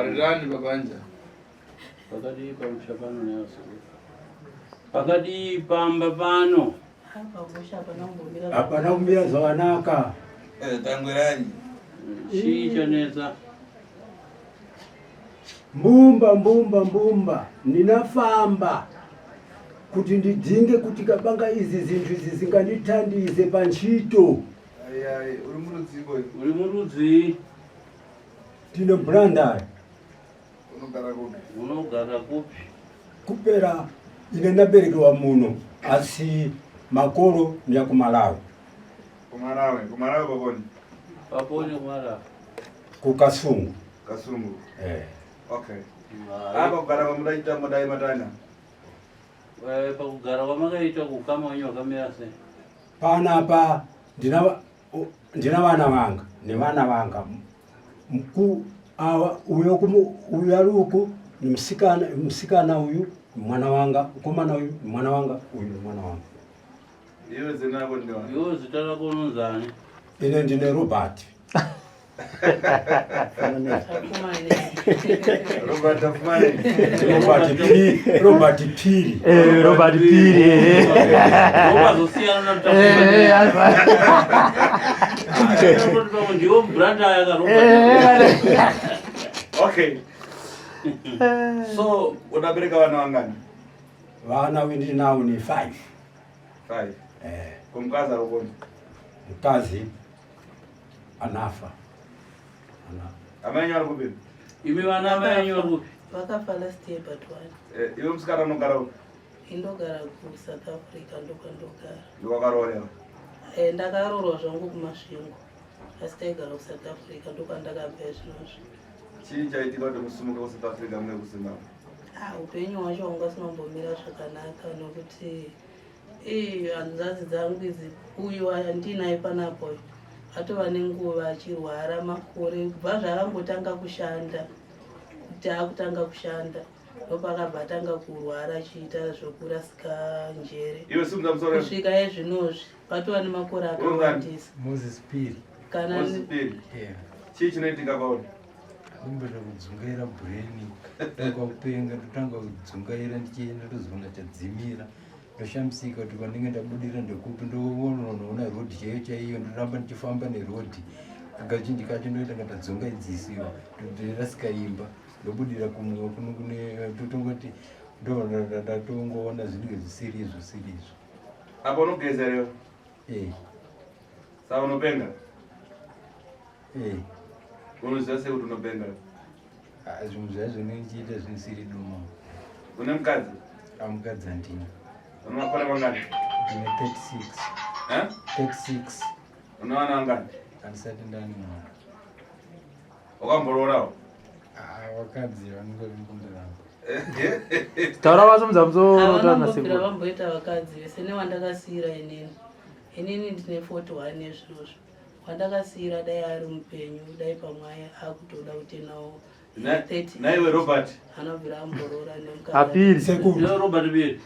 Parirani babanja. Pakadii pamusha pano nevasekuru? Pakadii pamba pano? Hapana kumira zvakanaka. Eh, tangwiranyi. Chii chanetsa? Mbumba mbumba mbumba ndinafamba kuti ndidzinge kuti kabanga izi zinthu izi zingandithandize pa ntchito. Ai ai, uri murudzi boy. Uri murudzi? Tine Blantyre. Unogara kupi? Unogara kupi? Kupera ine ndaberekewa muno asi makolo ndi akumalawi. Kumalawi, kumalawi paponi. Paponi kumalawi. Ku Kasungu. Kasungu. Eh. Okay. Apa kugara kwamudachita mudai matanya. Eh, pakugara kwamakaita kukama wenyu wakamira sei? Panapa ndina ndina vana vanga nevana vanga mku awa uyo kumu uyu ari uku ni musikana musikana uyu mwana wanga mukomana uyu ni mwana wanga uyu ni mwana wanga. Iwe zina rako ndiwani? Iwe zita rako unonzani? Ine ndine Robert. Robert Afumani. Robert P. Robert Piri. Eh, Robert Piri. Eh. Wazosiyana na Eh, Tafumani. Ndiwo brand aya ka Robert. Eh, Okay. So, unabereka vana vangani? Vana wendinawo ni 5. 5. Eh, Kumkazi arikoni. mkazi anafa. Ana. Amai ari kupi? Imi vana amai venyu vari kupi? Vakafa last year but one. Eh, iwe musikana unogara kupi? Indogara kuSouth Africa ndokwandogara. Ndokwakaroorera. Eh, ndakaroorwa zvangu kuMasvingo asi taigara kuSouth Africa ndokwandakabva izvinozvi. Chii chaitika kuti musimuke kuSouth Africa muye kuZimbabwe? Ah, upenyu hwacho hwanga usina kumbomira zvakanaka nokuti ii hanzvadzi dzangu idzi uyu andinaye panapo uyu atova nenguva achirwara makore kubva zvaakangotanga kushanda kuti akutanga kushanda ndopakabva atanga kurwara achiita zvokurasika njere Iwe simudza musoro. kusvika ezvinozvi patova nemakore akawandisa Moses Piri. kana Moses Piri. Yeah. Chii chinoitika kwauri? Kumboita kudzungaira brain, tanga kupenga, ndotanga kudzungaira ndichienda ndozoona chadzimira. Ndoshamisika kuti kwandinge ndabudira ndekupi ndoona road chaiyo chaiyo ndoramba ndichifamba neroad. Kazhinji kacho ndoita nga ndadzungaidzisiwa ndorasika imba ndobudira kumwe kuno kune totongoti ndoona zvinenge zvisiri izvo siri izvo. Apa unogeza here? Eh. Saka unopenga? Eh. Unoziva sei kuti unopenga? Ah, zvinhu zvaizvo ndinochiita zvinisiri duma. Une mukadzi? Amukadzi handina. Une makore mangani? Ndine 36. Eh? 36. Une vana vangani? Handisati ndani mwana. Wakamboroораwo? Ah, vakadzi vanenge vachingondiramba. Taura wacho muzamuzoro Havana taura kumbobvira nasekuru. vamboita vakadzi vese newandakasiira inini. Inini ndine 41 ezvinozvi. Wandakasiira dai ari mupenyu dai pamwe aye akutoda kutenawo 30. Naiwe Robert, Anobvira amboroora nemukadzi. Apiri. Sekuru. Ndiwo Robert Piri.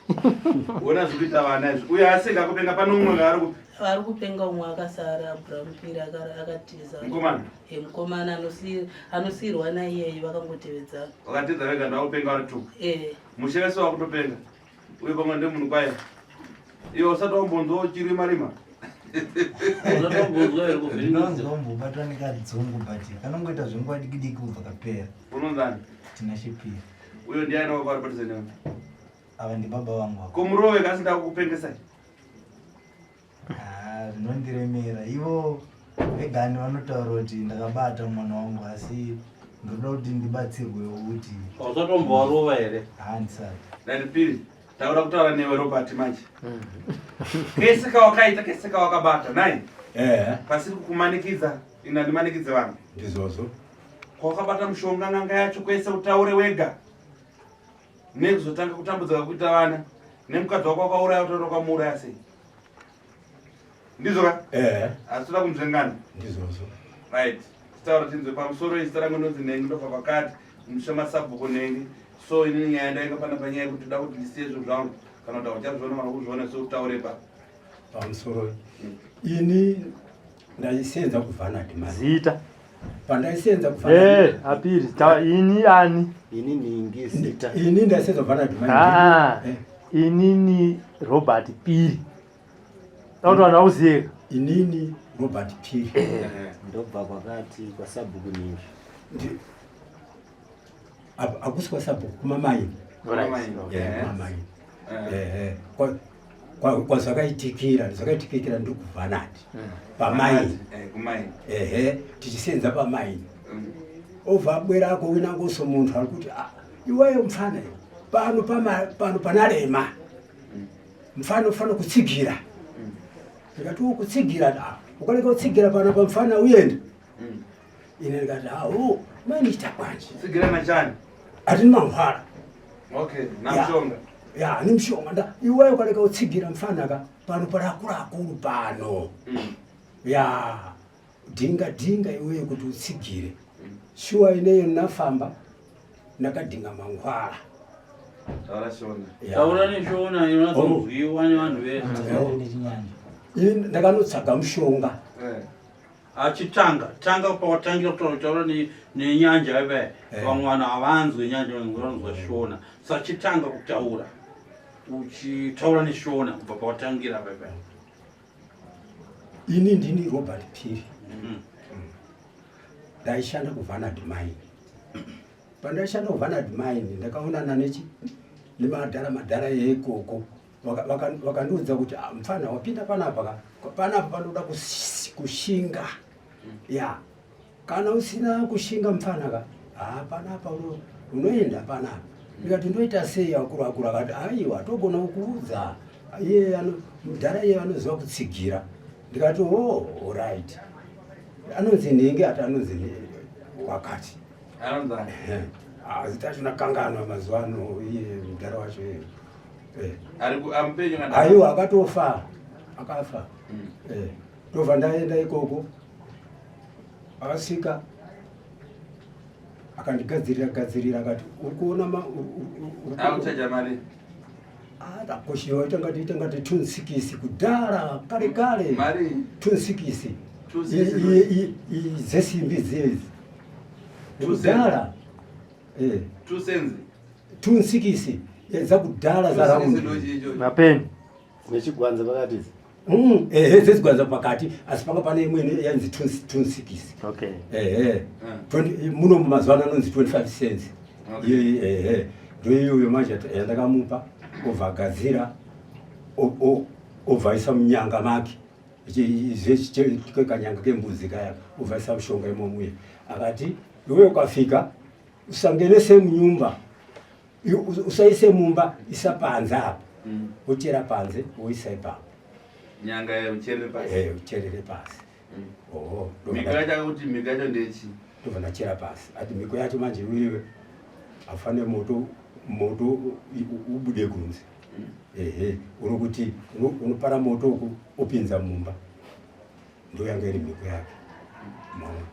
uona zviri kuita vana izvi. Uyo asika kupenga pano mumwe ari kupi? Ari kupenga umwe akasara Abraham Piri akatiza. Mukomana. Eh, mukomana anosiirwa naiyeyi vakangotevedzana. Wakatiza vega ndakupenga vari tu. Eh. Mushe wese wakutopenga. Uyo pamwe ndemunhu kwaye. Iwe usati wambonzwa uchirima rima. Usatombonzwa here kuvhiringidza? Ndinonzwa kumbobatwa nekadzungu but kanongoita zvenguva diki diki kubva kapera. Unonzani? Tina Shipiri. Uyo ndiani wako ari padhuze newe? Ava ndibaba vangu ava. Ko murove kasi ndakukupengesai? Ah, zvinondiremera. Ivo vegani vanotaura kuti ndakabata mwana wangu asi ndoda kuti ndibatsirwewo kuti Usatombowarova here? handisati. Ndati Piri, taura kutaura newe Robert manje. Kese kawakaita, kese kawakabata, nai? Eh, Pasiri kukumanikidza, ini handimanikidze vanhu. ndizvozvo. Kwawakabata mushonga n'anga yacho kwese utaure wega. Nekuzotanga kutambudzika kuita vana. Nemukadzi wako wakauraya utaura wakamuuraya sei? Ndizvo ka? Eh, Asi toda kunzvengana. ndizvozvo. Right. Titaura tinzwe pamusoro izita rangu ndonzi Nhengi ndobva pakati musha masabhuku Nhengi. So inini nyaya ndainga pana panyaya yekuti ndoda kuti ndisiye zvinhu zvangu kana kuti hauchazviona kana kuzviona so utaure pa. Pamusoro. Ini ndaisenza kuVanad mari. Zita. Pandaisenza Eh, apiri ta ini ani? Ini ningi zita. Ini ndaisenza kufanana Ah, inini Robert Piri. Takuti vanhu vakuzive. Inini Robert Piri. Ndobva kwakati kwasabhuku ningi. Hakusi kwasabhuku kumamaini. Kumamaini. Kwazvakaitikira zvakaitikira ndiri kuvanati pamaini. Ehe, tichisenza pamaini. Obva abwera ako winangoso munthu ari kuti ah, iweyo mfana iwe pano pano panalema mfana ufana kutsigira. Ndikati oh, kutsigira ah, ukaleka kutsigira pano pa mfana uyenda. Ine ndikati ah, oh, mainichita bwanji Tsigira nachani? Ati mankhwala. Okay, namshonga. Ya, ni mshonga nda iweyo ukaleka kutsigira mfana ka pano pali akuluakulu pano. Ya, dhinga dhinga iweyo kuti utsigire. Shuwa ineyo nafamba nakadhinga mankhwala. Taura shona. Taura neshona inonyatsonzwiwa nevanhu vese. Ini ndakanotsvaga mushonga. Achitanga tanga pawatangira kutaura taura nenyanja ive vamwe vanhu havanzwe nyanja vanonzwa shona saka chitanga kutaura uchitaura neshona kubva pawatangira paipa. Ini ndini Robert Piri. Ndaishanda kuVanad Mine. Pandaishanda kuVanad Mine ndakaonana nechi nemadhara madhara eikoko vakandiudza kuti ah, mfana wapinda panapa ka panapa panoda kushinga. Ya, kana usina kushinga mfana ka ah, panapa unoenda panapa. Ndikati ndoita sei akuru akuru akati aiwa togona kukuudza iye mudhara iye anoziva kutsigira. Ndikati oh, alright. Anonzi nhingi ati anonzi wakati. Anonzi Ah, zita racho ndakanganwa mazuva ano iye mudhara wacho iye. Ari amupenyu kana? Aiwa akatofa. Akafa. Ndobva ndaenda ikoko. Akasvika akandigadzirira gadzirira akati uri kuona ma Akuchaja mari. Ah, takoshiwa ita ngati 26 kudhara kare kare. Mari 26. 26. Dzesimbi dzezi. Two cents. Kudhara. 2 cents. 26 dzakudhara za round. Mapeni. Nechigwanza pakati idzi. Ehe, dzechigwanza pakati asi panga pane imweni yainzi 26. Okay. Ehe. Muno mumazuva ano anonzi 25 cents. Iyoyi ehe. Ndoiyoyo manje yandakamupa obva agadzira obva aisa munyanga make. Kanyanga kembudzi kaya obva aisa mushonga imomuye. Akati iwe ukafika usangenese munyumba. Usaise mumba isa panze apa. Wochera panze woisa ipapo. Nyanga ucherere pasi. Ucherere pasi. Oho. Mhiko yacho akuti mhiko yacho ndechi. Ndobva ndachera pasi. Ati mhiko yacho manje iwewe afane moto moto ubude kunze. Ehe, unokuti unopara moto uku upinza mumba. Ndo yanga iri mhiko yake.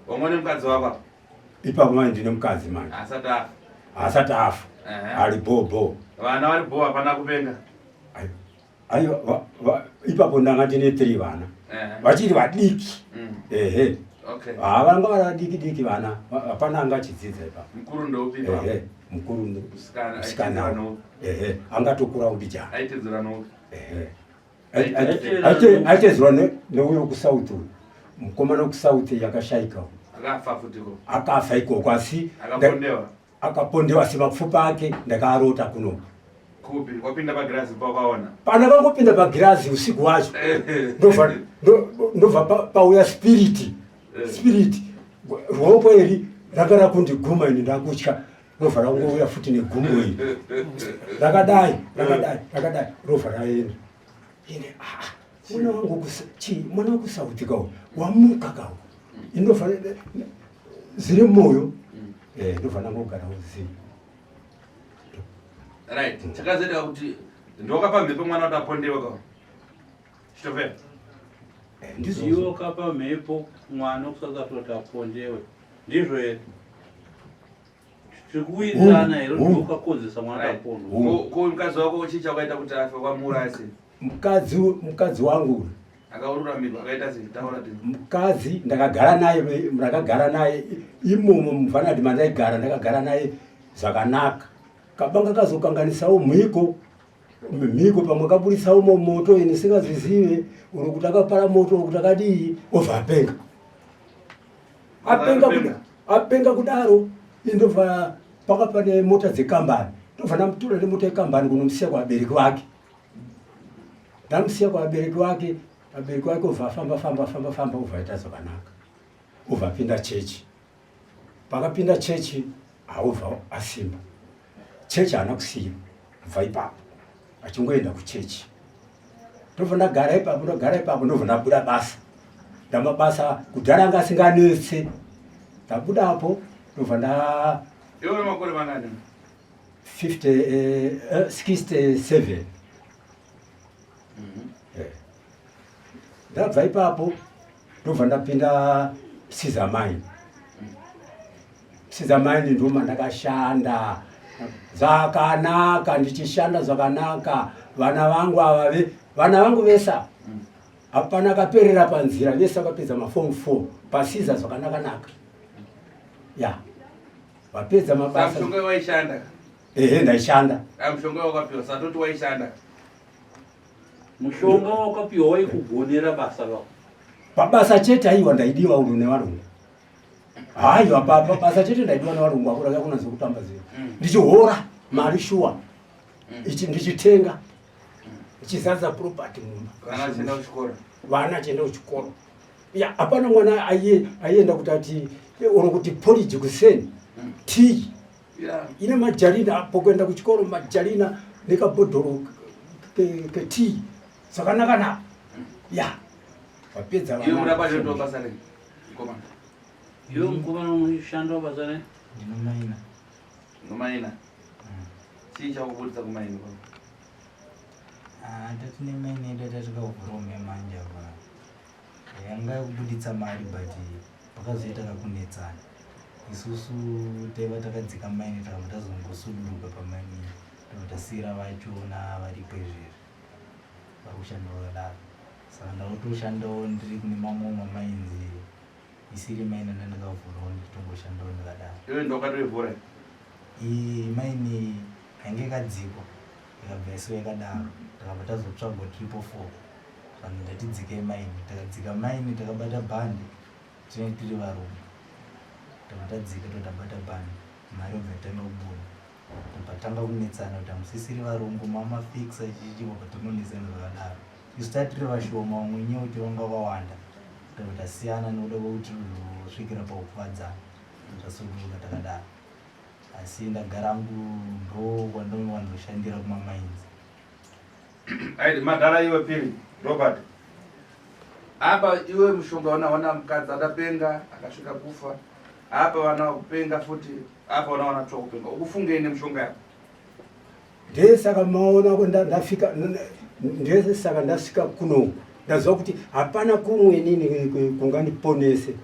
Wamone mukadzi wako? Ipapo manje ndine mukadzi manje. Asati afa. Asati afa. Ari bo. Vana vari bo hapana kupenga. Ayo, ipapo ndanga ndine 3 vana. Vachiri vadiki. Ehe. Okay. Ah, vanga vari vadiki diki vana. Hapana anga achidzidza ipapo. Mukuru ndoupi ipapo? Ehe, mukuru ndo. Musikana, Musikana. aitedzera noupi? Ehe, angatokura mbijana. Aitedzera noupi? Ehe. Aitedzera neuyo kuSouth uyu. Mukomana wekuSouth yakashaika. Akafa futi ko. Akafa ikoko asi Akapondewa. Akapondewa asi mapfupa ake ndakaarota kuno. Kupi? Wapinda pagirazi pakaona. Pandakangopinda pagirazi usiku wacho. Ndobva pauya spirit. Spirit. Ruoko iri ranga rakundiguma ini ndakutya. Ndobva rangouya futi negumo iri. Rakadai, rakadai, rakadai. Robva raenda. Ine mwana wangu chi, mwana wangu South kawo. Wamuka kawo. Indobva zviri moyo. Ndobva ndangogara uzivi. Right. Chakazoita kuti ndokapa mhepo mwana kuti apondewe kawo. Chitopera. Ndizvo. Iwe ukapa mhepo mwana kusaka kuti apondewe. Ndizvo here? Tiri kuwirirana here kuti ukakonzesa mwana kuti apondwe? Ko mukadzi wako chii chakaita kuti afe wamuuraya sei? Mukadzi wangu uyu. Akaururamigwa akaita sei? Taura ti. Mukadzi ndakagara naye, ndakagara naye imomo muvanadi mandaigara, ndakagara naye zvakanaka. Kabanga kazokanganisawo mhiko mhiko, pamwe kaburisawo moto ini singazizive, uri kuti akapara moto, uri kuti akadii, obva apenga. Apenga kuda apenga kudaro, indobva panga pane mota dzekambani, ndobva ndamutora nemota yekambani kunomusiya kuvabereki vake. Ndamusiya kuvabereki vake, vabereki vake obva afamba famba famba famba, obva aita zvakanaka, obva apinda chechi. Pakapinda chechi haubva asimba, chechi haana kusiya, bva ipapo achingoenda kuchechi. Ndobva ndagara ipapo, ndogara ipapo, ndobva ndabuda basa. Ndamabasa kudhara anga asinganetse, ndabudapo ndobva nda Iwe makore mangani? 50 67. Ndabva ipapo ndobva ndapinda Sizamine. Sizamine ndoma ndakashanda zvakanaka, ndichishanda zvakanaka. Vana vangu ava vana vangu vese hapana kaperera panzira, vese vakapedza maform 4 pasiza zvakanaka-naka. Ya, vapedza mabasa. Mushonga waishanda? Ehe, ndaishanda. Mushonga wakapiwa satoti waishanda. Mushonga wakapiwa waikugonera basa rako? Pabasa chete aiwa, ndaidiwa uru nevarungu. Haiwa, pabasa chete ndaidiwa nevarungu, akura kakuna zvekutamba zviya. Ndichihora mari shuwa, ichi ndichitenga, ndichizadza property mumba. Vana vachienda kuchikoro? Vana achienda kuchikoro. Ya, hapana mwana aienda kuti ati oro kuti porridge kuseni, tea ine majarina apo kuenda kuchikoro, majarina nekabhodhoro ketii zvakanaka naka. Ya, vapedza. Iwe murapa choto basa rei? Mukomana. Iwe mukomana unoshanda basa rei? Ndinomaina. Unomaina? Chii chakubudisa kumaini kwako? Ah, tatine maini yedu yatatikauvhura manje apa, yanga yakubuditsa mari, but pakazoita kakunetsana. Isusu taiva takadzika maini, takabva tazongosuduruka pamaini, tobva tasiyira vachona varipo izvezvi vari kushanda vakadaro. Saka ndakutoshandawo ndiri kune mamwe mamainzi isiri maini andandakavhurawo, ndichitongoshandawo ndakadaro. Iwe ndokatoivhura? Iyi maini yange yakadzikwa, ikabva yasiwa yakadaro. Takabva tazotsvagwa 444, vanhu ndatidzikei maini. Takadzika maini, takabata bhandi, tinenge tiri varume. Tabva tadzika, totabata bhandi, mari yobva yatanga kubuda. Tobva tanga kunetsana kuti hamusisiri varungu, mamafixa chichi, vobva tanonetsana zvakadaro. Isu tatiri vashoma, vamwe nyaya kuti vanga vakawanda. Tobva tasiyana nekuda kwekuti tozosvikira pakukuvadzana, tasuduruka takadaro. Asi ndagara hangu, ndo kwandinowanzoshandira kumamainzi. Aidi madhara iwe Piri Robert. Apa iwe mushonga wana mukadzi adapenga akasvika kufa. Apa vana vakupenga futi, apa vana vana kupenga. Ukufungei nemushonga yako? Ndesaka maona ndafika, ndesaka ndasvika kunoku, ndaziva kuti hapana kumwe inini kungandiponese.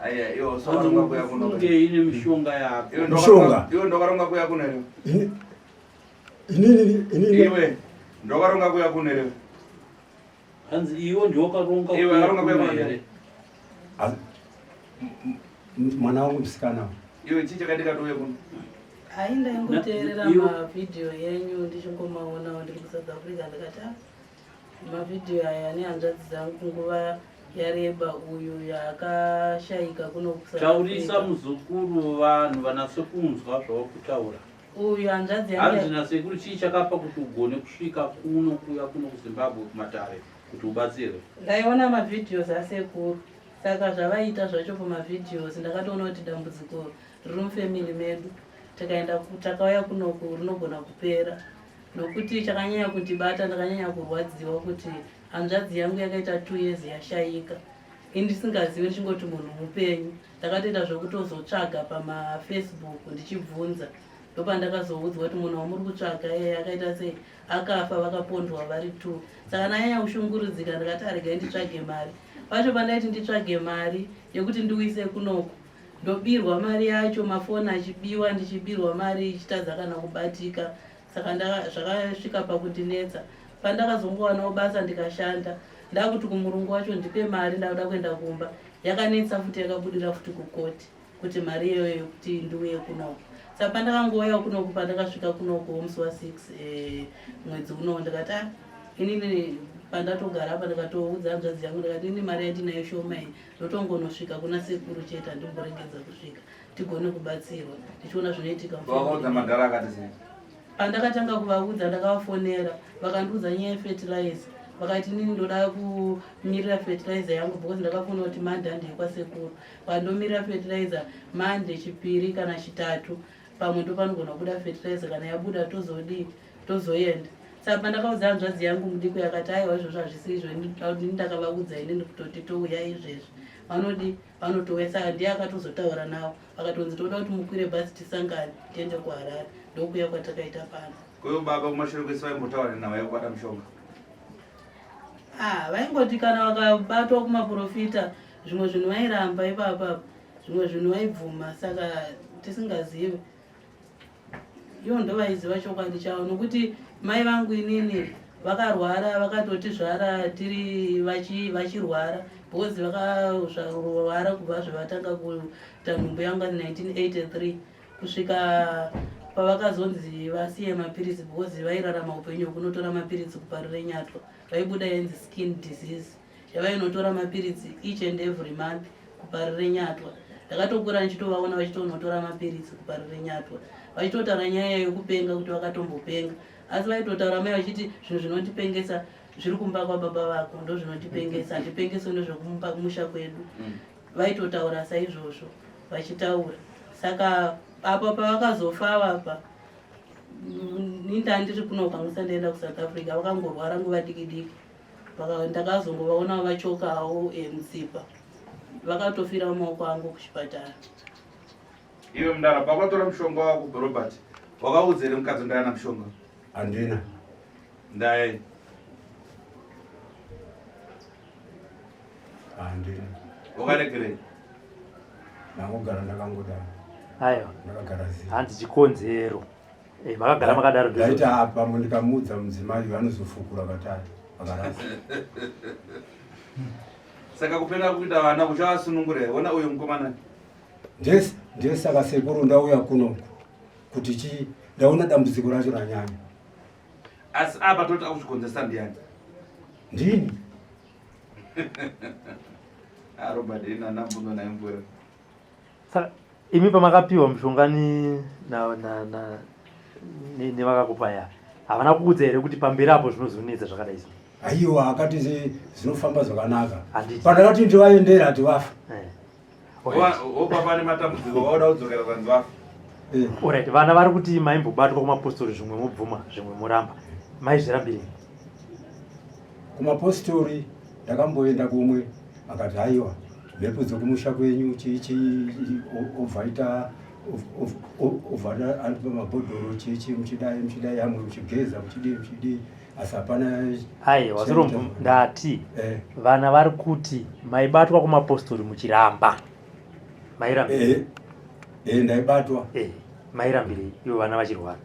Aya iwe usaronga kuya kuno. Ufungei nemishonga yako? Iwe Mushonga. Iwe ndokaronga kuya kuno here? Inini Iwe ndokaronga kuya kuno here? Hanzi iwe ndiwakaronga Iwe kuuya akaronga kuuya kuno kuno here? Mwana wangu musikana. Iwe chii chakatika touye kuno? Hai, ndaingoteerera mavhidhiyo yenyu ndichingomaonawo ndiri kuSouth Africa. Ndikati, "Ah, mavhidhiyo aya nehanzvadzi dzangu nguva yareba uyu yakashayika kuno kuSouth Taurisa Africa." muzukuru, vanhu vanase kunzwa zvawakutaura. Uyu hanzvadzi Hanzi yangu. nasekuru, chii chakapa kuti ugone kusvika kuno, kuuya kuno kuZimbabwe kumatare kuti ubatsirwe? Ndaiona mavhidhios asekuru, saka zvavaiita zvacho pamavhidhios ndakatoona kuti dambudziko riri mufamily medu, tikaenda takauya kunoku rinogona kupera. Nokuti chakanyanya kundibata, ndakanyanya kurwadziwa kuti hanzvadzi yangu yakaita 2 years yashayika, ini ndisingazivi, ndichingoti munhu mupenyu. Ndakatoita zvokutozotsvaga pamaFacebook ndichibvunza, ndopandakazoudzwa kuti munhu wamuri kutsvaga iyeye akaita sei, akafa, vakapondwa vari two. Saka ndanyanya kushungurudzika, ndikati aregai nditsvage mari. Pacho pandaiti nditsvage mari yekuti ndiuise kunoku, ndobirwa mari yacho, mafoni achibiwa, ndichibirwa mari ichitadza kana kubatika. Saka zvakasvika pakundinetsa. Pandakazongowanawo basa ndikashanda ndakuti kumurungu wacho ndipe mari ndakuda kuenda kumba yakanetsa futi yakabudira futi kukoti kuti mari iyoyo yekuti ndiuye kunoku. Saka pandakangouya kunoku pandakasvika kunoku musi wa 6 eh, mwedzi unowu ndikati ah, inini pandatogara apa ndikatoudza hanzvadzi yangu ndikati ini mari yandinayo shoma iyi ndotongonosvika kuna sekuru chete handimboregedza kusvika tigone kubatsirwa tichiona zvinoitika Wakaudza madhara akati sei? Pandakatanga kuvaudza ndakavafonera vakandiudza nyaya yefertilizer vakati inini ndoda kumirira fertilizer yangu because ndakafona kuti mande handei kwasekuru vandomirira fertilizer mande chipiri kana chitatu pamwe ndopanogona kubuda fertilizer kana yabuda tozodii tozoenda saka pandakaudza hanzvadzi yangu mudiko yakati aiwa izvozvo hazvisi izvo ini ndakavaudza inini kutoti touya izvezvi vanodi vanotouya saka ndiye akatozotaura navo vakatonzi toda kuti mukwire bhazi tisangane tiende kuharare ndokuya kwatakaita pano Koyo baba kumashure kwese vaimbotaura nenhau yekubata mushonga. Ah, vaingoti kana vakabatwa kumaprofita zvimwe zvinhu vairamba ipapa zvimwe zvinhu vaibvuma saka tisingazive ivo ndovaiziva chokwadi chavo nokuti mai vangu inini vakarwara vakatotizvara tiri vachirwara because vakarwara kubva zvavatanga kuita nhumbu yangu 1983 kusvika pavakazonzi vasiye mapiritsi because vairarama upenyu hwekunotora mapiritsi kuparire nyatwa vaibuda yainzi skin disease yavainotora mapiritsi each and every month kuparire nyatwa ndakatokura ndichitovaona vachitonotora mapiritsi kuparire nyatwa vachitotaura nyaya yekupenga kuti vakatombopenga asi vaitotaura mai vachiti zvinhu zvinondipengesa zviri kumba kwababa vako ndozvinondipengesa handipengeswe nezvekumba kumusha kwedu mm. Vaitotaura saizvozvo vachitaura saka apa pavakazofa vapa ini ndandiri kuno kwangu sandaenda kusouth africa vakangorwara nguva diki diki ndakazongovaona vachokawo eh, mutsipa vakatofira mumaoko angu kuchipatara iwe mudara pakatora mushonga wako robert wakaudza here mukadzi ndayana mushonga handina ndayai Handina. Wakaregerei? Ndangogara ndakangodaro. Aiwa. Ndakagara zii. Hanzi chikonzero. Eh, makagara makadaro ndizvo. Ndaita apa ndikamuudza mudzimai uyu anozofukura katari akarasa. Saka kupenda kuita vana kuchavasunungura here? Ona uyu mukomana. Ndesi ndesaka sekuru ndauya kuno kuti chi ndaona dambudziko racho ranyanya. Asi apa toti akuchikonzeresa ndiyani? Ndini. Ah, Robert ina nambuno naye mvura. Saka imi pamakapiwa mushonga ni na na na ne- nevakakupa ya havana kukuudza here kuti pamberi apo zvinozonetsa zvakadai so Aiwa akati zinofamba zvakanaka. Handiti. Pandakati ndivaendera ati vafa. Eh. Alright. Wopa pane matambudziko waoda kudzokera kwanzi vafa. Eh. Alright, vana vari kuti maimbobatwa kumapostori zvimwe mobvuma zvimwe moramba maizvirambirei Kumapostori ndakamboenda kumwe akati haiwa mhepo dzekumusha kwenyu chii chii obva ita obva andipa mabhodhoro chii chii muchidai muchidai amwe muchigeza muchidii muchidii asi hapana aiwa zvirombo ndati eh. vana vari kuti maibatwa kumapostori muchiramba mairambirei eh, eh, ndaibatwa eh, mairambirei ivo vana vachirwara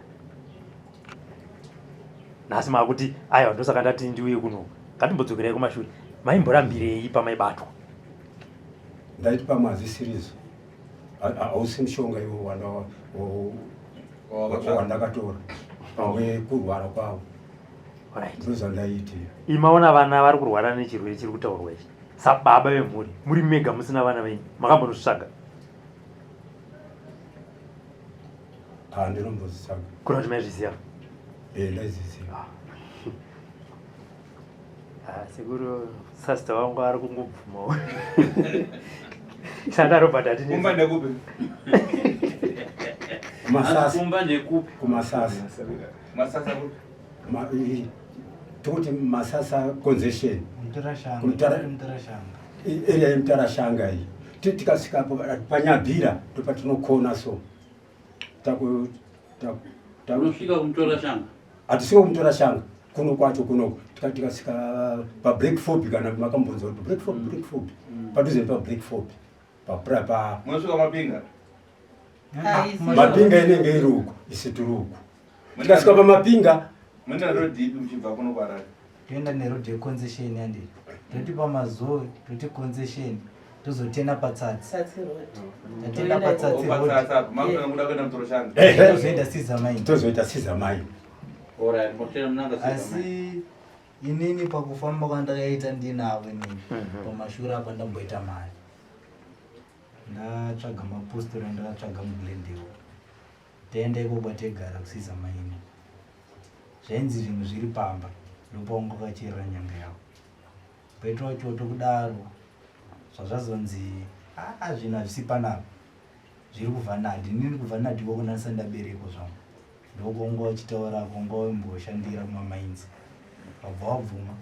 nhasi makuti aiwa ndosaka ndati ndiuye kuno ngatimbodzokerai kumashure maimborambirei pamaibatwa ndaiti pamwe hazvisirizvo hausi mushonga iwo wandakatora pamwe kurwara kwavo ndozvandaiitira imaona vana vari kurwara nechirwere chiri kutaurwa ichi sababa vemhuri muri mega musina vana venyu makambonozvitsvaga Ah, ndinombozvitsvaga kuna kuti maizviziva eh ndaizviziva ah. ah, sekuru sasita wangu ari kungobvumawo sanda robert ati kumba ndekupi kumasasa kumba ndekupi kumasasa masasa kupi toti masasa concession Mutarashanga area yemutarashanga iyi tikasvika panyabhira ndopatinokona so Unosvika kumutora shanga? Hatisvika kumutora shanga kuno kwacho kunoko tikasvika pablack fob kana makambonzwa kuti black fob mm. black fob mm. padhuze pablack fob papra munosvika mapinga ah, mapinga inenge iri uku isi tiri uku tikasvika pamapinga. Munoenda road ipi muchibva kuno kuHarare? Toenda neroad yeconcession yandiri. Toti pamazoe, toti concession, tozotena patsatsi. Tsatsi road. Tatenda patsatsi Oh, road. patsatsi apo. Makutoenda kuda kuenda Mutoroshanga. Ehe. Tozoenda Siza Mine. Tozoita Siza Mine. Alright, motena munanga Siza Mine. Asi inini pakufamba kwandakaita ndinavo inini pamashure apa ndamboita mari. Ndatsvaga mapostori andakatsvaga muGlendale. Taenda ikoko kwataigara kuSiza Mine. Zvainzi zvinhu zviri pamba ndopaunga wakacherera nyanga yako. Paitwa choto kudaro zvazvazonzi aa zvinhu hazvisi panapa zviri kuVhanadhi. Inini kuVhanadhi ikoko ndandisati ndaberekwa zvangu. Ndokuonga vachitaura kunga waimboshandira kumamainzi. Vabva wabvuma.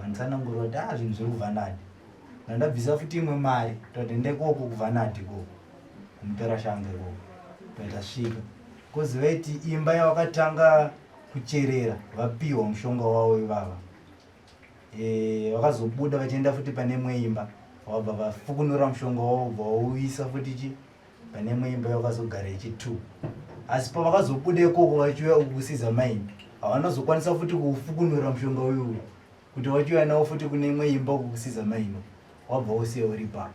Vanditsanangurira kuti ah zvinhu zviri kuVhanadhi. Ndandabvisa futi imwe mari toti ende ikoko kuVhanadhi ikoko. Kumuperashanga ikoko. Tasvika. Kozi vaiti imba yavakatanga kucherera vapiwa mushonga wavo ivava. Eh, vakazobuda vachienda futi pane imwe imba vabva vafukunura mushonga wavo bva vauisa futi chi pane imwe imba yavakazogara ichi two asi pavakazobuda ikoko vachiuya uku kusiza maini havanazokwanisa futi kuufukunura mushonga uyu kuti vachiuya nawo futi kune imwe imba uku kusiza maini wabva usiya uri ipapo.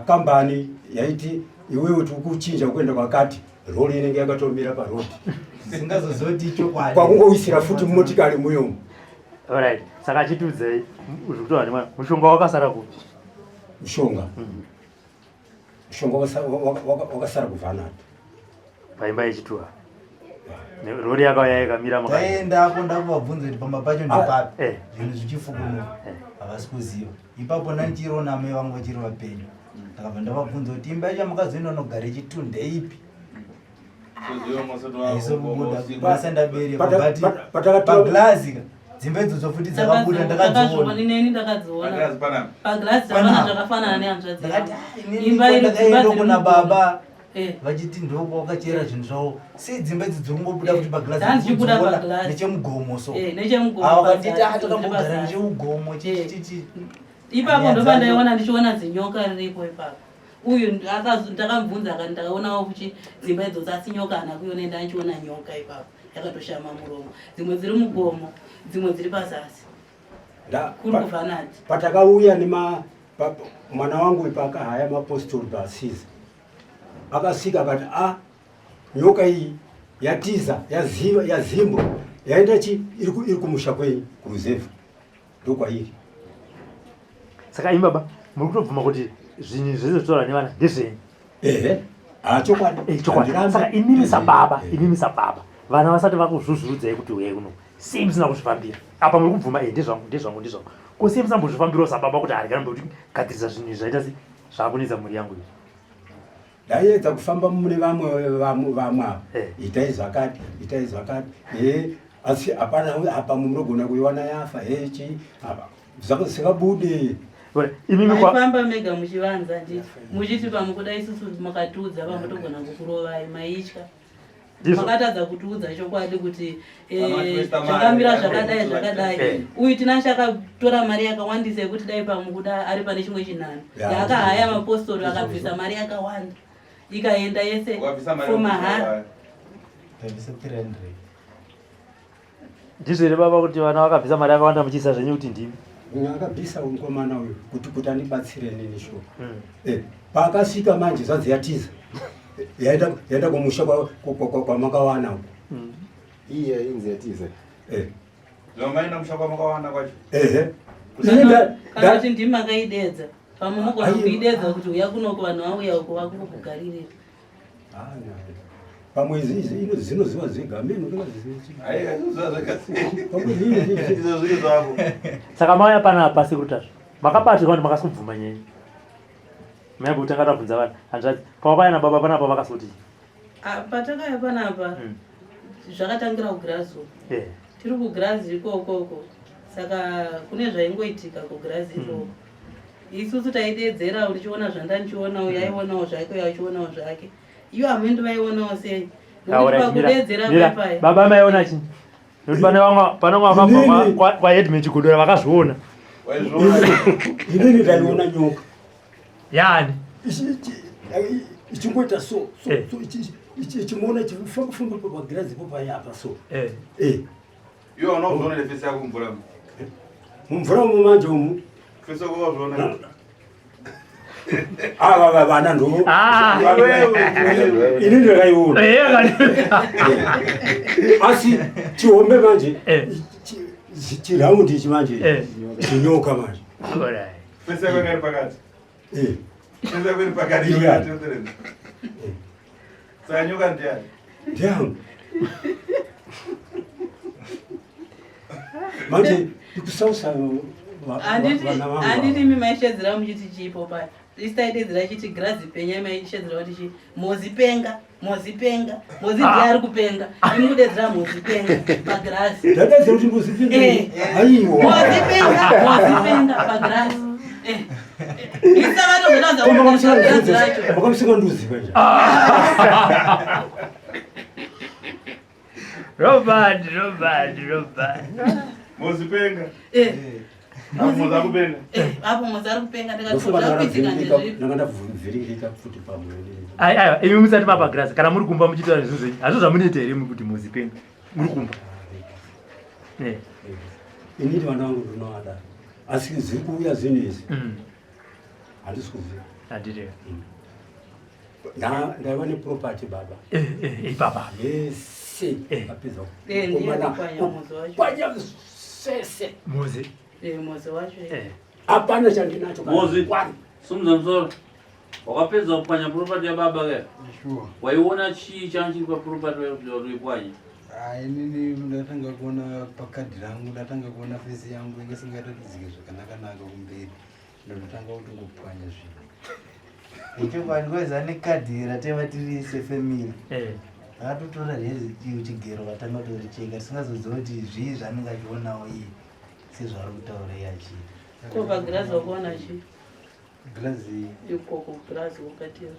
Kambani yaiti iwewe tiri kuchinja kuenda kwakati, rori inenge yakatomira parodi. Singazozoti chokwadi. Kwakungowisira futi mumotikari muyomo. Alright, saka achitiudzei zviri kutaura nemwana, mushonga wakasara kupi? Mushonga. Mushonga wakasara kuVhanati. Paimba yechituha. Rori yakauya yakamira mukati. Taendapo ndakuvabvunza kuti pamba pacho ndepapi. Zvinhu zvichifukunuka. Havasi kuziva. Ipapo ndandichiriwo naamai vangu vachiri vapenyu. Ndakabva ndavabvunza kuti imba yacho yamakazoenda nogara yechitu ndeipi? Haizokubuda basa ndaberekwa but paglazi ka dzimba idzodzo futi dzakabuda ndakadziona. Inini ndakadziona. Paglazi Panapa. ndakaona zvakafanana nehanzvadzi Ndakati, yangu. "Ah, inini Imba iri dzimba ndakaenda dziri kuna mugomo." baba Eh. vachiti ndoko wakachera zvinhu zvavo sei dzimba idzi dziri kungobuda futi paglazi Dzandichibuda ndikudziona paglazi. nechemugomo so Eh, nechemugomo Ava vakanditi pazasi, ah takambogara pazasi. nechemugomo chichichichi Ipapo Nyaya ndopandaiona ndichiona zinyoka riripo ipapo. Uyu ndakamubvunza akati ndakaonawo kuchi dzimba idzodzo asi nyoka haana kuiona ende andichiona nyoka ipapo yakatoshama muromo. Dzimwe dziri mugomo, dzimwe dziri pazasi. Kuri kuVhanati. Patakauya nema mwana wangu pakahaya mapostori paasiza akasvika akati a nyoka iyi yatiza yaziva yazimbwa yaenda chi iri kumusha kwenyu kuruzevha ndokwairi. Saka imi baba muri kutobvuma kuti zvinhu zvese zvitaura nevana ndezvenyu? Ehe, ha chokwadi. Eh, chokwadi. Handirambi. Saka imimi sababa, imimi sababa vana vasati vakuzvuzvurudzai kuti uyai kuno, sei musina kuzvifambira? Apa muri kubvuma eh, ndezvangu, ndezvangu, ndezvangu. Ko sei musina kumbozvifambirawo sababa kuti harigana kuti gadzirisa zvinhu izvi zvaita sei zvakunetsa mhuri yangu izvi? Ndaiedza kufamba mune vamwe vamwe vamwe ava. Itai zvakati, itai zvakati. Eh, asi hapana apa munogona kuiwana yafa eh chi apa zvisingabude. Imimi kwa Maifamba mega muchivanza handiti muchiti pamukuda isusu makatiudza pamutogona kukurovai maitya. Ndizvo. Makatadza kutiudza chokwadi kuti Vana vachiwaster mari, zvakamira vana zvakadai vachiwaster zvakadai. Uyu Tinashe akatora mari yakawandisa yekuti dai pamukuda ari pane chimwe chinhano. Ya. Yaakahaya mapostori akabvisa mari yakawanda ikaenda yese Wakabvisa mari for mahara. yekubvisa Ndabvisa 300. Ndizvo here baba kuti vana vakabvisa mari yakawanda muchiisa zvenyu kuti ndimi? Uyu akabvisa mukomana uyu kuti andibatsire nini shuwa. Paakasvika manje zvanzi yatiza. Yaenda kumusha kwamakawana uko. Iye inzi yatiza. Zvamaenda musha kwamakawana kwacho. Ehe. Kana kuti ndimi makaidedza. Pamwe mugona kuidedza kuti uya kunoko vanhu vauya uko vakungokugaririra. Pamwe izvi izvi ino zvinoziva zvega amene ndingaziva. Aiwa, zvinoziva zvega. Pamwe izvi izvi Izvo zviri zvako. Saka mauya panapa sekuru Tasvu. Makabatirwa kuti makasubvuma nyaya. Mai kutanga tabvunza vanhu hanzvadzi pawakauya nababa panapa vakasoti. Ah, patakauya panapa zvakatangira kugirazi uko. Tiri kugirazi ikokoko saka kune zvaingoitika kugirazi ikoko. Isusu taidedzera ndichiona zvandandichiona uyu aionawo zvake uyu achionawo zvake. Iyo amweni vaionawo sei? Nekuti pakudedzera paipai. Baba maiona chii? Nekuti pane vamwe pane vamwe vakabva kwa headman Chigodora vakazviona. Waizviona. Inini ndaiona nyoka. Yani. Ichingoita so so so ichi. Ichimuona ichifamba famba pagirazi ipo paya apa so. Eh. Eh. Iwe unozoona nefesi yako mumvura. Mumvura umu manje umu. Fesi yako wazviona. Ava ah, vana ndo. Ah. Ini ndakaiona. Eh, Asi chihombe manje. Eh. Chiraundi ichi manje. Eh. Chinyoka manje. Alright. Fesi yako iri pakati. Eh. Fesi yako iri pakati. Iya. Saka nyoka ndiani? Ndiangu. Manje ndikusausa vana vangu. Handiti imi maishedzera muchiti chiipo paya. Isu taidedzera chiti girazi penya maishedzera kuti chi mhozi penga mhozi penga mhozi ndiye ari kupenga imi kudedzera mhozi penga pagirazi. Ndadedzera kuti mhozi penga. Eh. Aiwa. Mhozi penga mhozi penga pagirazi. Eh. Makamusinganduzi manje. Robert, Robert, Robert. Mozipenga. Eh. Apo mozi akupenga. Eh, apo mozi ari kupenga Ndofunga ndikati zvakuitika ndezvipi. ndanga ndavhiringika futi pamwe. Ai aiwa, imi musati mapa grass kana muri kumba muchiita zvinhu zvenyu. Hazvo zvamunoita here muri kuti mozipenga? Muri kumba. Eh. Inini vana vangu ndinovada. Asi zviri kuuya zvinhu izvi. Handisi kuziva. Handiti. Ndaiva neproperty baba. Eh, eh, ipapa. Yese. Apedza. Eh, ndiye kupwanya muzi wacho. Pwanya sese. Muzi. Eh, muzi wacho. Eh. Hapana chandinacho. kana Mozi. one. Simudza musoro. Wakapedza kupwanya property yababa ke? Sure. Waiona chii changa chiri paproperty waipwanya? Ah, inini ndatanga kuona pakadhi rangu ndatanga kuona fesi yangu inge isingaratidzike zvakanaka-naka kumberi ndototanga kutongopwanya zvinhu Ichokwadi kwaiza nekadhi rataiva tiri sefemili Eh. akatotora chigero katanga kutoricheka tisingazoziva kuti zvii zvaanenge achionawo iye sezvaari kutaura iye achiita Ko pagirazi wakuona chii? girazi Ikoko girazi wakatira.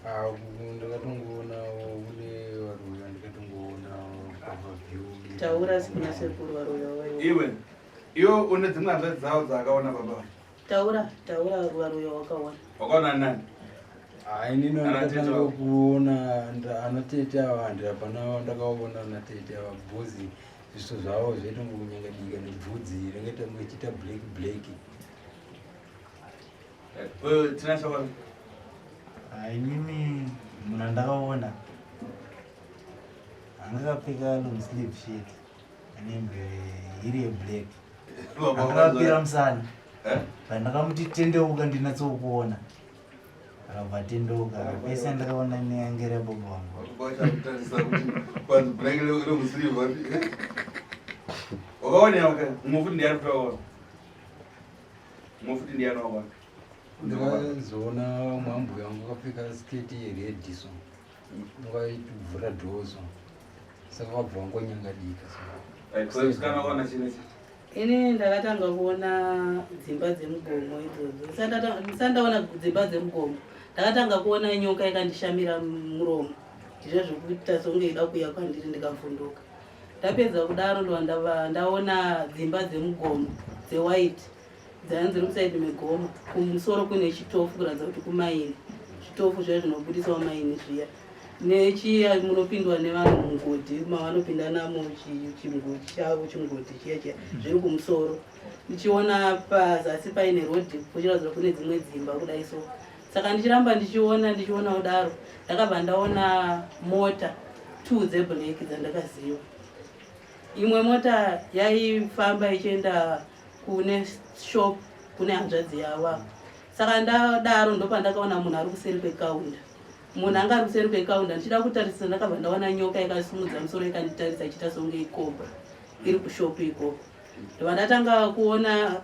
ah, ndakatongoonawo kune varume vandikatongoonawo pavaview Taura sikuna sekuru varoya waiwa. Iwe. Iwe une dzimwe hanzvadzi dzavo dzaakaona baba. Taura, taura varoya wakaona. Wakaona nani? Ah, inini Ana tete ndakatanga vako. kuona ana tete ava handi hapana ndakaona ana tete ava bhozi zviso zvavo zvaitongokunyangadika nebvudzi ringe tange ichiita black black Wewe Tinashe wakaona? Ah, inini munhu andakaona anga akapfeka long sleeve shirt anehembe iri yeblack akakapira musana Eh? pandakamuti tendeuka ndinatsokuona akabva atendeuka pese ndakaona neyange rabobo wangu Kwachakutarisa kuti kwanzi black remusiliva. Wakaona yaka? Mumwe futi ndiani futi wakaona? Mumwe futi ndiani wakaona? ndakazoona mwambuya wangu akapfeka sketi yeredhi so ungaivhura dhoo so saka wabva wangonyangadika so Right, so musikana wakaona chine chi? Ini ndakatanga kuona dzimba dzemugomo idzodzo. Ndisati ndaona dzimba dzemugomo. Ndakatanga kuona nyoka yakandishamira muromo. Ndizvo zvekuita songe ida kuuya kwandiri ndikavhunduka. Ndapedza kudaro ndobva ndaona dzimba dzemugomo dzewhite dzanga dziri musaidi megomo. Kumusoro kune chitofu kuratidza kuti kumaini. Zvitofu zviya zvinobudisawo maini zviya. Nechiya munopindwa nevanhu mumugodhi mavanopinda namo chimugodhi chavo chimugodhi chiya chiya zviri kumusoro. Ndichiona pazasi paine rodhi kuchiratidza kune dzimwe dzimba kudai so. Saka ndichiramba ndichiona ndichiona kudaro ndakabva ndaona mota 2 dzeblack dzandakaziva. Imwe mota yaifamba ichienda kune shop kune hanzvadzi yavo. Saka ndadaro ndopandakaona munhu ari kuseri kwekaunda. Munhu anga ari kuseri kwekaunda ndichida kutarisa ndakabva ndaona nyoka yakasimudza musoro ikanditarisa ichiita songe ikobra iri kushopu ikoko. Ndobva ndatanga kuona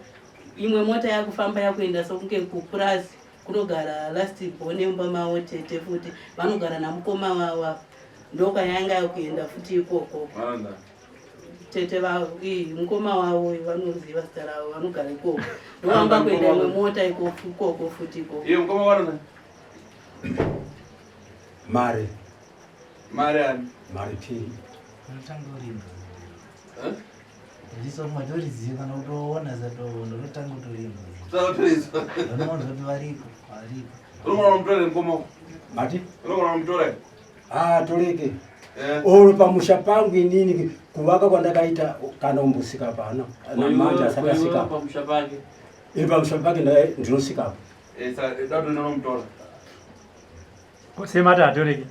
imwe mota yakufamba yakuenda sokunge kupurazi kunogara last born mumba mavo tete futi vanogara namukoma vavo ndokayanga yakuenda futi ikoko. Vanoenda. Tete vavo mukoma wavo vanoziva zita ravo vanogara ikoko. Ndovamba kuenda imwe mota ikoko futi ikoko. Iye mukoma vanoenda. Mari. Mari ani? Mari piri. Unotanga urimba. Eh? Ndiso matoriziva kana kutoona ndototanga kutorimba. Kutanga kutorizwa. Ndinoona kuti variko, variko. Unogona kumutora mukoma wako? Mati? Unogona kumutora? Ah, toleke eh. Oro pamusha pangu inini kuvaka kwandakaita kana umbosika pano namanje asati asika pamusha pake. Ini pamusha pake ndinosikapo. Eh, sa ndinomutora. Sei mati hatoreke?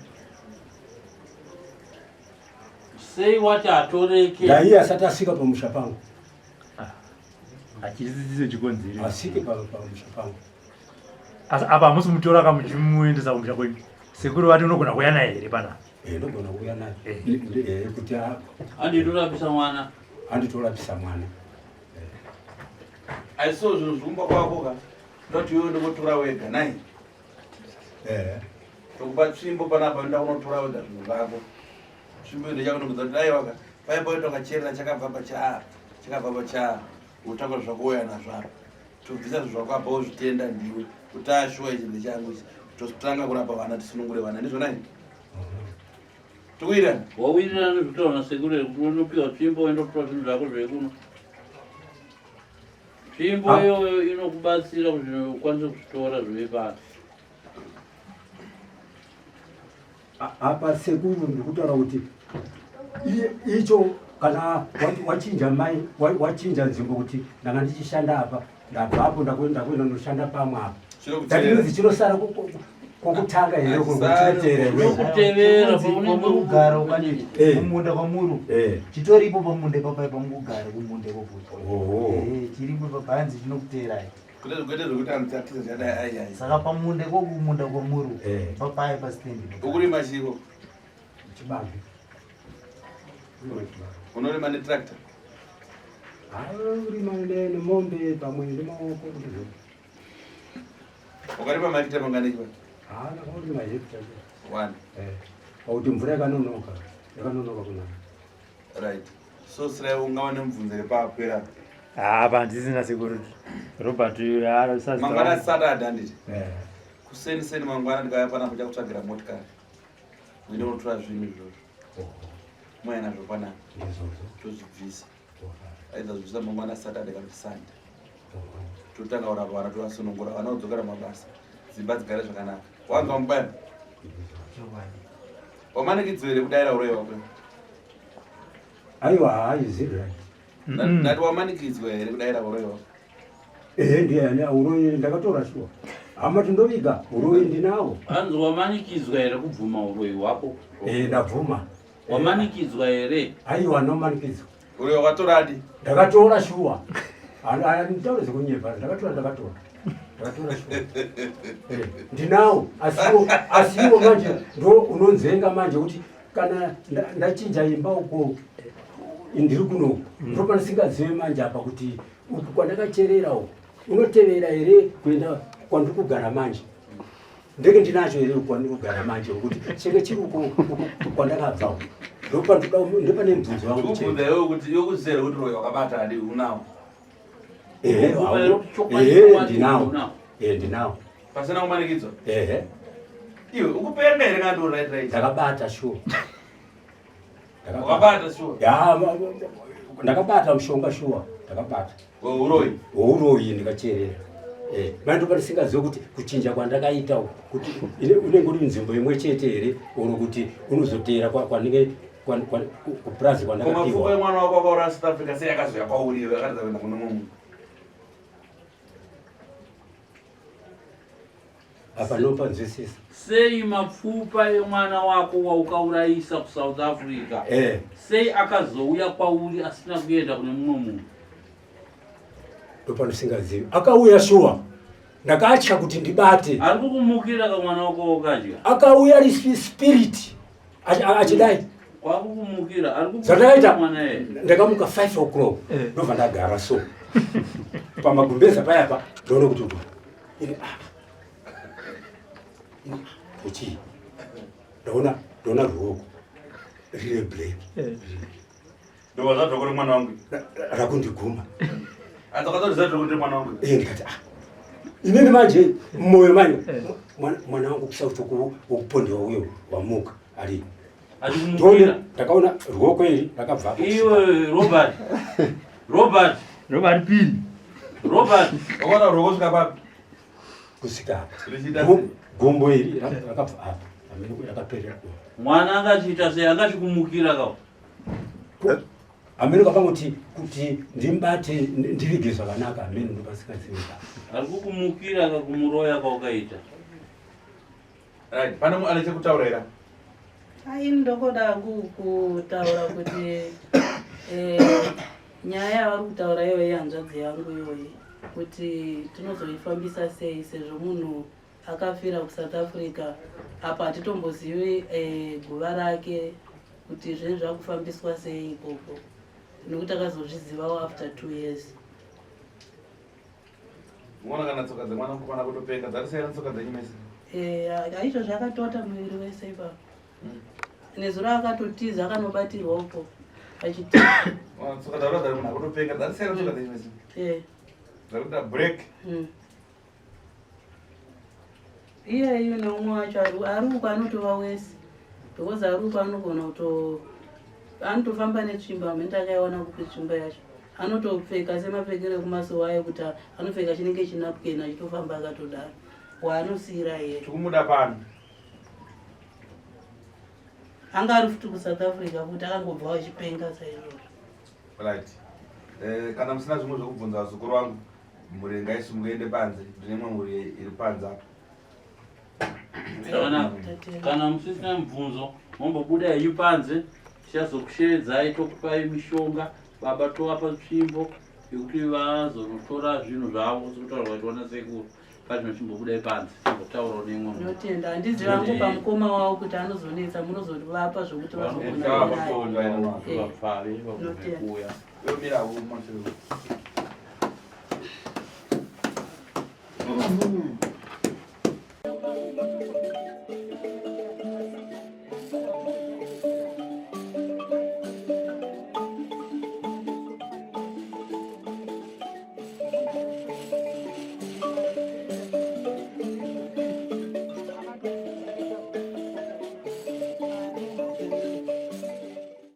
Sei wati hatoreke? Ndaiye asati asika pamusha pangu. Ah, Hachisidzidzo chikonzero. Asike pamusha pangu. Asi apa hamusi mutora ka muchimuendesa kumusha kwenyu. Sekuru vati unogona kuuya naye here pana? Eh, ndogona kuuya naye. Eh. Eh, kuti anditorapisa mwana. Anditorapisa mwana. Aiso zvinhu zvikumba kwako ka. Ndoti iwe ndokutora wega nai. Eh. Tokupa tsvimbo panapa enda unotora wega zvinhu zvako. Tsvimbo ende chakunongedza kuti dai waka pai paita ukacherera chakabva pachaa chakabva pachaa wotakura zvako wouya nazvo apa. Tobvisa zvinhu zvako apa wozvitenda ndiwe kuti ashuwa ichi ndechangu ichi. Totanga kurapa vana tisunungure vana ndizvo nai? Tikuwirirana? Wawirirana nezvekutaura nasekuru here kuti unopiwa tsvimbo woenda kutora zvinhu zvako zvekuno? Tsvimbo ah. iyoyo inokubatsira kuti ukwanise kuzvitora zvive pano. Apa sekuru ndikutaura kuti icho kana wachinja mai wachinja nzvimbo kuti ndanga ndichishanda apa ndabvapo ndakuenda kunoshanda pamwe apa Ndatinonzi chinosara kwokutanga here kutevera Kutevera paunenge ukanditi eh. mumunda kwamuri eh. chitoripo pamunda ipapa pamukugara kumunda ikoko eh, chiripo ipapa hanzi chinokuteerai kwete zvekuti hanzi atiza zvadai ai ai saka pamunda ikoko kumunda kwamuri papaye pastendi ukurima chiko chibage unorima netractor urima nemombe pamwe nemaoko Wakarima malikita mangani chibage? Ah, ndakarima hekta. One. Eh. Pakuti mvura yakanonoka. Yakanonoka kunaya. Right. So sirai ungava nemubvunzo repapera. Ah, apa handisina sekuru. Robert ah, mangwana Saturday handiti? Eh. Kuseni seni mangwana ndikauya panapa chakutsvagira motikari. Uende unotora zvinhu izvozvo. Oh. Mouya nazvo panapa. Izvozvo. Tozvibvisa. Aidza zvibvisa mangwana Saturday kana Sunday. Totanga kurapa vana tovasunungura vana vodzokera mabasa. Dzimba dzigare zvakanaka. Wanzwa mubaya? Wamanikidzwa here kudaira uroyi wako? Aiwa haizi right. Ndati wamanikidzwa here kudaira uroyi wako? Ehe ndiye ane uroyi ndakatora shuwa. Hama tindoviga uroyi ndinawo. Hanzi wamanikidzwa here kubvuma uroyi hwako? Eh ndabvuma. Wamanikidzwa here? Aiwa nomanikidzwa. Uyo wakatora adi? Ndakatora shuwa. Anditaure zvekunyepa, ndakatora ndakatora. Ndakatora shuwa. Eh, ndinawo asiwo asiwo manje ndo unonzenga manje kuti kana ndachinja imba uko ndiri kunoku mm. ndo pandisingazive manje apa kuti uku kwandakacherera uku unotevera here kuenda kwandiri kugara manje ndenge ndinacho here kwandiri kugara manje kuti chenge chiri uko kwandakabva uko ndopane mubvunzo wangu Ndikubvunza iwe kuti iwe kuziva kuti royi wakabata hadi unawo. Ehe, ehe, ndinawo. Ehe, ndinawo. Pasina kumanikidzwa? Ehe. Iwe ukupenga here kana ndori right right? Ndakabata sure. Wakabata sure? Ya, ndakabata mushonga sure. Ndakabata. Weuroyi? Weuroyi ndikacherera. Eh, manje ndopandisingazive kuti kuchinja kwandakaita uku kuti unenge uri nzvimbo imwe chete here or kuti unozoteera kwanenge kupurazi kwandakapiwa. Mapfupa emwana wako akaura South Africa sei akazouya kwauri iwe akaratidza kuenda kune mumwe munhu? Apa ndopanzwisisa. Sei mapfupa emwana wako waukaurayisa kuSouth Africa eh. Sei akazouya kwauri asina kuenda kune mumwe munhu? Ndopandisingazivi. Akauya shuwa. Ndakatya kuti ndibate. Ari kukumukira kamwana wako wakadya. Akauya ari spirit achidai. Kwakukumukira ari kukumukira mwana yeye. Ndakamuka 5 o'clock. Eh. Ndobva ndagara so. Pamagumbeza paya pa ndoona kuti ini ah. Kuchi. Ndaona ndaona ruoko. Rine black. Eh. Ndobva zvadzoka kuri mwana wangu. Rakundiguma. Adzoka zvadzoka kuri mwana wangu. Eh ndikati ah. Inini manje mmoyo manje eh. mwana wangu kusouth wokupondewa uyo wamuka ari. Achimukira. Ndakaona ruoko iri rakabva. Iwe Robert. Robert. Robert Pini. Robert. Wakaona ruoko svika papi? Kusvika apa. Gumbo iri rakabva apa. Hameno yakaperera Mwana anga achiita sei? Anga achikumukira ka? Hameno kapangoti kuti ndimubate ndivige zvakanaka hameno ndopasikazivi. Ari kukumukira ka kumuroya kwaukaita. Right, pane ane chekutaura here? Ai ndokoda kutaura kuti eh, nyaya yavari kutaura iyoyi hanzvadzi yangu iyoyi kuti tinozoifambisa sei sezvo munhu akafira kuSouth Africa apa hatitombozivi eh, guva rake kuti zvinhu zvakufambiswa sei ikoko nekuti akazozvizivawo after two years. Muona kana tsoka dzemwana mukomana kutopenga dzakasiyana tsoka dzenyu mese. Eh, aizvo zvakatota muviri wese ipapo. Nezuro akatotiza akanobatirwa uko achitiza. Tsoka dzakadaro munhu akutopenga dzakasiyana tsoka dzenyu mese. Eh. Dzakaita break. Iyeyu neumwe wacho ari uko anotova wese because ari uko anogona kuto anotofamba netsvimbo hamene takaiwana kupi tsvimbo yacho anotopfeka semapfekero ekumasowa ayo kuti anopfeka chinenge chinapukeni achitofamba akatodaro waanosiira iye tikumuda pano anga ari futi kusouth africa futi akangobva achipenga saizvozvo right eh, kana musina zvimwe zvekubvunza vazukuru vangu mhuri ngaisimuke ende panze ndine imwe mhuri iri panze apa Kana, kana musisina mubvunzo mombobuda henyu panze tichazokusheedzai tokupai mishonga baba tovapa tsvimbo yekuti vazonotora zvinhu zvavo sekutaura kwaitwa nasekuru pazvino chimbobudai panze timbotaurawo nemwe munhu. Ndinotenda handizivi hangu pamukoma wavo kuti anozonetsa munozovapa zvokuti vazogona naye. Vapfave vabvume Ndinotenda. kuuya. Yomira mumashure.